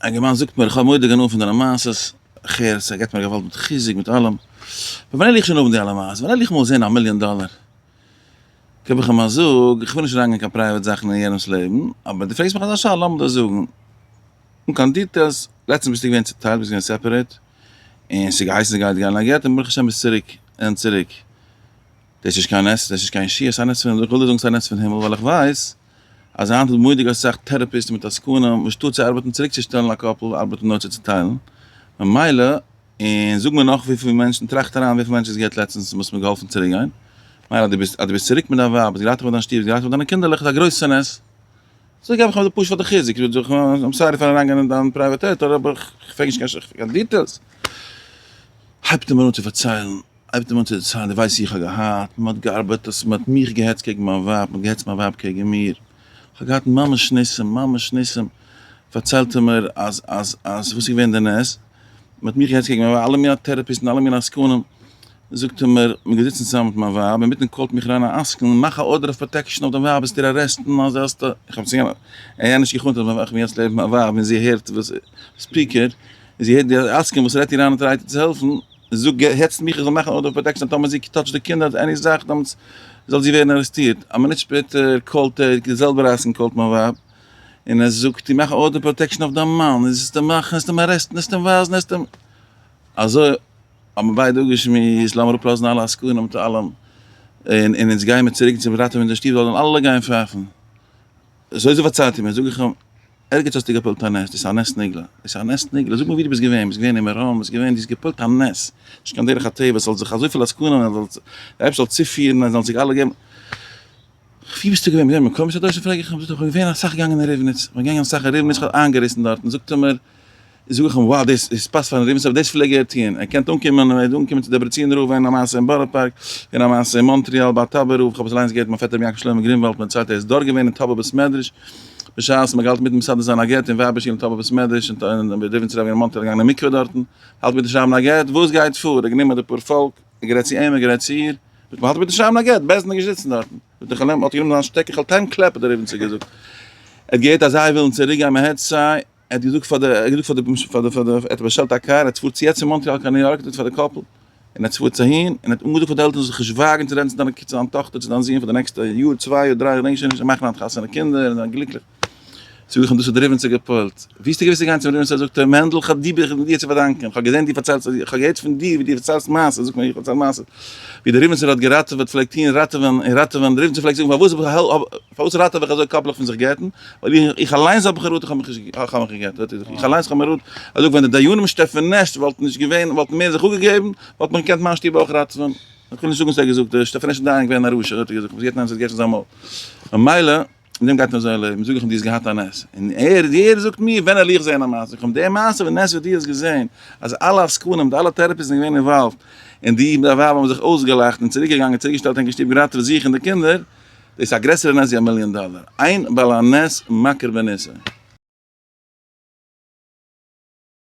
א אינגערמאן זאגט מיר איך האב מורא'דיג הנאה פון דיינע מעשות, איך הער ס'געט מיר געוואלד מיט חיזוק מיט אלעם, אבער ווען וועל איך שוין האבן די אלע מעשות, ווען וועל איך אמאל זען א מיליאן דאלער? געב איך אים א זאג, איך וויל נישט אריינגיין קיין private זאכן אין יענעמ'ס לעבן, אבער דו פרעגסט מיך אזא שאלה לאמיר דיר זאגן, אן קיין details, לעצטנס ביסטו געווען צוטיילט, ביסט געווען separate, און ס'איז געהייסן ס'גייט גיין א גט, און ברוך השם ביסט צוריק, און צוריק. דאס איז נישט קיין נס, דאס איז נישט קיין ישועה, ס'איז א נס פון הימל, איך וויל דיר זאגן ס'איז א נס פון הימל, ווייל איך ווייס אז היינט איז מורא'דיג אסאך therapist מיט עסקנים, אנשטאט צו ארבעטן צוריקצושטעלן א couple, ארבעטן נאר צו צוטיילן, ממילא, און זאג מיר נאך וויפיל מענטשן, טראכט אריין וויפיל מענטשן עס געהערט לעצטנס וואס מ'האט געהאלפן צוריקגיין, מילא אז דו ביסט אז דו ביסט צוריק מיט דיין ווייב, ביסט געראטעוועט דיין שטוב, ביסט געראטעוועט דיינע קינדערלעך, איז א גרויסע נס. אזוי געב איך אים די פשוט פאר די חיזוק, I'm sorry פארן אריינגיין אין דיין פרייוואטעט, אבער איך פרעג נישט קיין details. הייבט ער מיר אן צו פארציילן, הייבט ער מיר אן צו דערציילן, דו ווייסט איך האב געהאט, מען האט געארבעט אז מען האט מיך געהעצט קעגן מיין ווייב, מען האט געהעצט מיין ווייב קעגן מיר, איך האב געהאט ממש ניסים, ממש ניסים, פארציילט ער מיר אז אז אז וואס איז געווען די נס, מען האט מיך געהעצט קעגן מיין ווייב, אלע מיני therapist ן, אלע מיני עסקנים, זאגט ער מיר, מען איז געזיצן צוזאמען מיט מיין ווייב, אינמיטן call ט מיך אריין א עסקן, מאך א order of protection אויף דיין ווייב, וועסט איר ארעסטן, אז האסט, איך האב צו יענעם, ער נישט געחלומט אז איך בין יעצט לעבן מיין ווייב און זי הערט וואס, speaker, און זי הערט די עסקן וואס רעדט איר איין און try ט איר צו העלפן, זאג העצט מיך איך זאל מאכן order of protection טאמער זי touch ט די קינדער אדער any זאך דעמאלטס זאל זי ווערן ארעסטירט, א מינוט שפעטער call ט ער, די זעלבער עסקן call ט מיין ווייב און ער זאגט איר מאך order protection אויף דיין מאן, און זאלסט אים מאכן, עסט אים ארעסטן, עסט אים ווייזן, עסט אים, אזוי האבן מיר ביידע אפגעשמועסט, לאמיר אפלאזן אלע עסקנים מיט אלעם, און אונז גייען מיר צוריק צום ראטעווען די שטוב, זאלן אלע גיין פייפן, אזוי אזוי פארציילט איר מיר, זאג איך אים, ערגעץ האסטו געפועלט א נס, דאס איז א נס נגלה, דאס איז א נס נגלה, זאג מיר וואו דו ביסט געווען, ביסט געווען אין מירון, ביסט געווען, דו האסט געפועלט א נס, נישט קיין דרך הטבע, עס זאל זיך אזויפיל עסקנים, דער אייבערשטער זאל צופירן, אז זאלן זיך אלע געבן, וואו ביסטו געווען, ביסט געווען אין מקומות הקדושים פרעג איך אים, זאגט ער, איך בין געווען אסאך געגאנגען אין ריבניץ, איך בין געגאנגען אסאך אין ריבניץ, איך האב איינגעריסן דארטן, זאגט ער מיר, זאג איך אים, wow דאס דאס פאסט פארן ריבניץ, אבער דאס פלעג ער טוען, ער קען אנקומען, ער איז אנגעקומען צו דעברעצין רב, געווען א מעשה אין בארא פארק, געווען א מעשה אין מאנטריאל ביי טאבער רב, איך האב עס אליינס געהערט מיין פעטער רבי יעקב שלמה גרינוואלד מיר דערציילט ער איז דארט געווען אין טאבער בית מדרש, בשעת מען געהאלטן מיטן מסדר זיין א גט אין ווייבער שול אין טאבער בית מדרש, און דער ריבניצער רב אין מאנטריאל געגאנגען אין מקווה דארטן, האלט מיטן שרייבן א גט, וואס גייט פאר, ער האט גענומען די פאר פאלק, ער גערעדט צו אים, ער גערעדט צו איר, מען האלט מיטן שרייבן א גט, בית דין איז געזיצן דארטן. האט ער גענומען זיין שטעקן, כ'וועל טיילן קלעפ האט דער ריבניצער געזאגט. ער האט געהערט אז זיי ווילן צוריק גיין, מען העצט זיי, ער האט געזאגט פאר די, ער האט געזאגט פאר די, פאר די, פאר די, ער האט באשטעלט א קאר, ער פארט צו יעצט פון מאנטריאל קיין ניו יארק, פאר די couple, און ער פארט אהין, און ער האט אנגעזאגט פאר די עלטערן זיך נישט וואגן צו רעדן צו דיין צו דיין טאכטער, צו דיין זון פאר די נעקסטע יאר, צוויי יאר, דריי יאר, כ'דענק שוין נישט, זיי מאכן היינט חתונה קינדער און זענען גליקליך. זאג איך אים, דאס האט דער ריבניצער גע'פועל'ט. ווי האסטו געוואוסט צו גיין צום ריבניצער? זאגט ער, מענדל, כ'האב דיר צו פארדאנקען, כ'האב געזען דו פארציילסט, כ'האב געהערט פון דיר ווי דו פארציילסט מעשות, זאגט מיר, איך פארצייל מעשות, ווי דער ריבניצער האט געראטעוועט, פלעגט טון ראטעווען און ראטעווען, דער ריבניצער פלעגט זאגן, פארוואס פארוואס ראטעווע איך אזוי couple עך פון זיך גט'ן, ווייל איך אליינס האב חרטה, איך האב מיך נישט גע'גט, זאגט ער, איך אליינס האב חרטה, ער זאגט, ווען די דיינים שטעפענעשט וואלטן נישט געווען, וואלטן מער זיך אפגעגעבן, וואלט מען געקענט מיין שטוב אויך ראטעווען. איך וויל נישט זאגן וואס ער האט געזאגט, דער שטעפענעשט דיין איז געווען א רשע, האט ער געזאגט, וואס געט ניין, עס האט געהערט פון זיין מויל. ממילא. מיט דעם גייט מען אזוי אין לעבן, זאג איך אים דו האסט געהאט א נס, און ער ער זאגט מיר ווען וועל איך זען א מעשה, זאג איך אים די מעשה ווען נס וואס דו האסט געזען אז אלע עסקנים די אלע therapists זענען געווען involved, און דו מיט דיין ווייב האבן זיך אויסגעלאכט און צוריק געגאנגען צוריק געשטעלט ענקער שטוב געראטעוועט זיך און די קינדער, דאס איז א גרעסערע נס ווי א מיליאן דאלער, אין בעל הנס מכיר בניסו.